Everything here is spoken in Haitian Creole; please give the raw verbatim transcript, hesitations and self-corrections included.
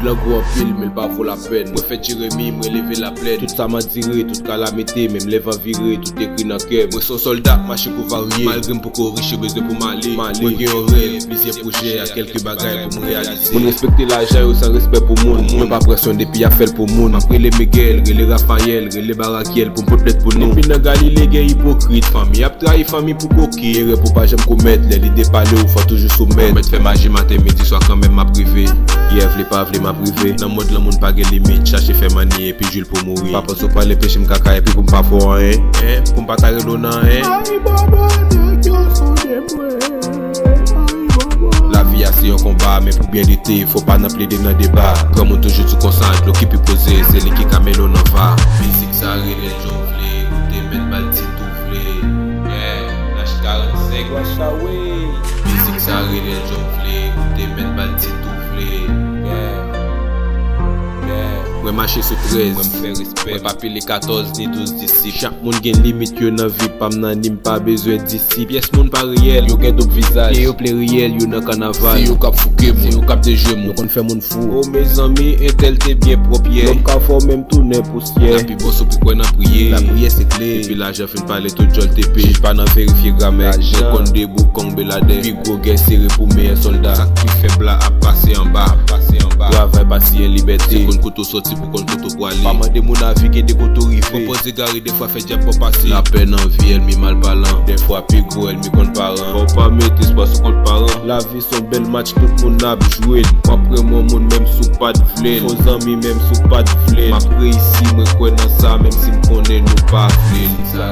Nèg ou anpil, men l pa vo lapèn. Mwen fèt Jeremi, mwen leve laplèn. Tout sa m andire, tout kalamite, menm lè van vire, tout ekri nan kè m. Mwen se yon sòlda, mache pou varye. Malgre m poko rich, yo bezwen pou m ale. M ale. Mwen gen yon rèv, plizyè pwojè, ak kèlke bagay pou m reyalize. Moun respekte lajan yo san respè pou moun. Yo pa pran swen depi y ap fè l pou moun. M ap rele Miguel, rele Raphaël, rele Barakiel pou m pot plent pou nou. Depi nan Galile gen ipokrit, fanmi ap trayi fanmi pou koki. Erè pou pa janm komèt, lè lide pale ou fò toujou soumèt. Ou mèt fè maji maten, midi, swa kanmenm m ap rive. Yeah, vle pa vle m ap rive. Nan mond lan moun pa gen limit, chache fè manni epi jwi l pou mouri. Pa panse w pale peche m kaka epi pou m pa fè w anyen. Hein? Pou m pa ta rele w nan anyen. Ay bòbò, nèg yo sonde mwen. Ay bòbò. Lavi a se yon konba, men pou byen lite, fò pa nan plede nan deba. Granmoun toujou di konsa, dlo ki pi poze, se li ki ka mennen w nan va. Mizik sa rele l jan w vle, ou te mèt ba l tit ou vle. Yeah, Nash karannsenk. Wash away. Mizik sa rele l jan w vle, ou te mèt ba l tit ou vle. Yeah. Yeah. Mwen mache sou trèz, mwen m fè respè. Mwen pa pile katòz ni douz disip. Chak moun gen limit yo nan vi, pa m nan ni m pa bezwen disip. Pyès moun pa reyèl, yo gen doub vizaj. E yo plerièl, yo nan kanaval. Se yo k ap fouke moun, se yo k ap dejwe moun. Yo konn fè moun fou. O mezanmi, entèl te byen pwòp yè. Lòm ka fè w menm tounen pousyè. Lapi bon sou pi kwè nan priye. Lapriyè se kle. Epi lajan fin pale, tout djòl tepe. Jij pa nan verifye gramè. Mwen konn debou kong beladè. Pi gwo gè sere pou meyè sòlda. Sa k pi fèb la ap pase anba. Ap pase anba. Travay pa siyen libète. Se konn kote w sòti pou konn kote w pwale. Pa mande moun avi, gen de kote w rive. Pwopoze gari, defwa fè dyab pa w pase. Lapè nan vi, ènmi malpalan. Defwa pi gwo ènmi konn paran. Fò w pa met espwa sou kont paran. Lavi se yon bèl match, tout moun ap jwe l. M ap renmen yon moun menm si w pa t vle l. Fo zanmi menm si w pa t vle l. M ap reyisi, mwen kwè nan sa, menm si m konnen nou pa vle l. Sa